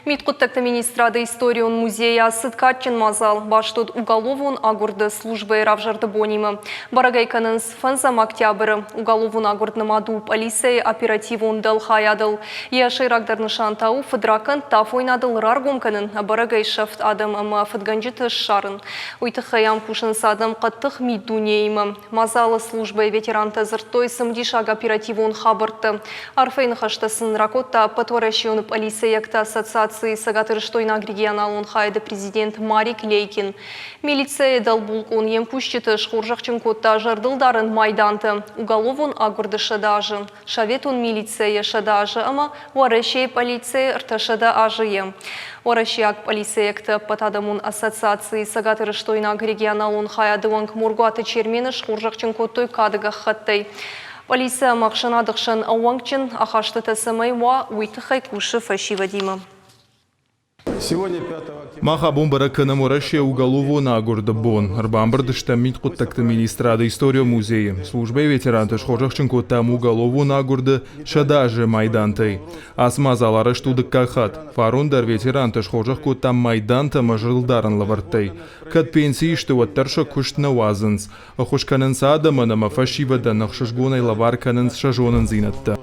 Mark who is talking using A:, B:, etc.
A: Мидхъуыддӕгты министрады историон музейы ацыд кадджын мадзал, баст уыд уголовон агуырды службӕйы равзӕрды бонимӕ. Бӕрӕг ӕй кӕнынц фӕндзӕм октябры. Уголовон агуырд нымад у пъӕлицӕйы оперативон дӕлхайадыл. Йӕ сӕйрагдӕр нысан та у фыдракӕндтӕ афойнадыл раргом кӕнын, ӕбӕрӕгӕй сӕфт адӕм ӕмӕ фыдгӕнджыты ссарын. Уый тыххӕй ам кусынц адӕм хъӕддых миддунеимӕ. Мадзалы службӕйы ветерантӕ дзырдтой цымыдисаг оперативон хабӕрттӕ. Арфӕйы ныхӕстӕ сын ракодта Ӕппӕтуӕрӕсеон пъӕлицӕйӕгты ассоциацийы цӕгатирыстойнаг регионалон хайады президент Марик Лейкин. Милицӕйы дӕлбулкъон йе мкусджыты схорзӕхджын кодта зӕрдылдарӕн майдантӕ уголовон агуырды 100 азы, советон милицӕйы 100 азы ӕмӕ Уӕрӕсейы пъӕлицӕйы 300 азы. Уӕрӕсейаг пъӕлицӕйӕгты ӕппӕтадӕмон ассоциацийы цӕгатирыстойнаг регионалон хайады уӕнг Моргуаты Чермены схорзӕхджын кодтой кады гӕххӕттӕй. Полици ӕмӕ ӕхсӕнады хсӕн ӕууӕнкджын ахастытӕ цӕмӕй уа, уый тыххӕй кусы фӕсивӕдимӕ.
B: Мах абон бӕрӕг кӕнӕм Уӕрӕсейы уголовон агуырды бон. Ӕрбамбырд стӕм мидхъуыддӕгты министрады историон музейы. Службӕйы ветеранты схорзӕхджын кодтам уголовон агуырды 100 азы майдантӕй. Ацы мадзал арӕзт у дыккаг хатт. Фарон дӕр ветеранты схорзӕх кодтам майдантӕ ӕмӕ зӕрдылдарӕн лӕвӕрттӕй. Кӕд пенсийы сты, уӕддӕр сӕ куыст нӕ уадзынц. Ӕххуыс кӕнынц адӕмӕн ӕмӕ фӕсивӕдӕн ӕхсызгонӕй лӕвар кӕнынц сӕ зонындзинӕдтӕ.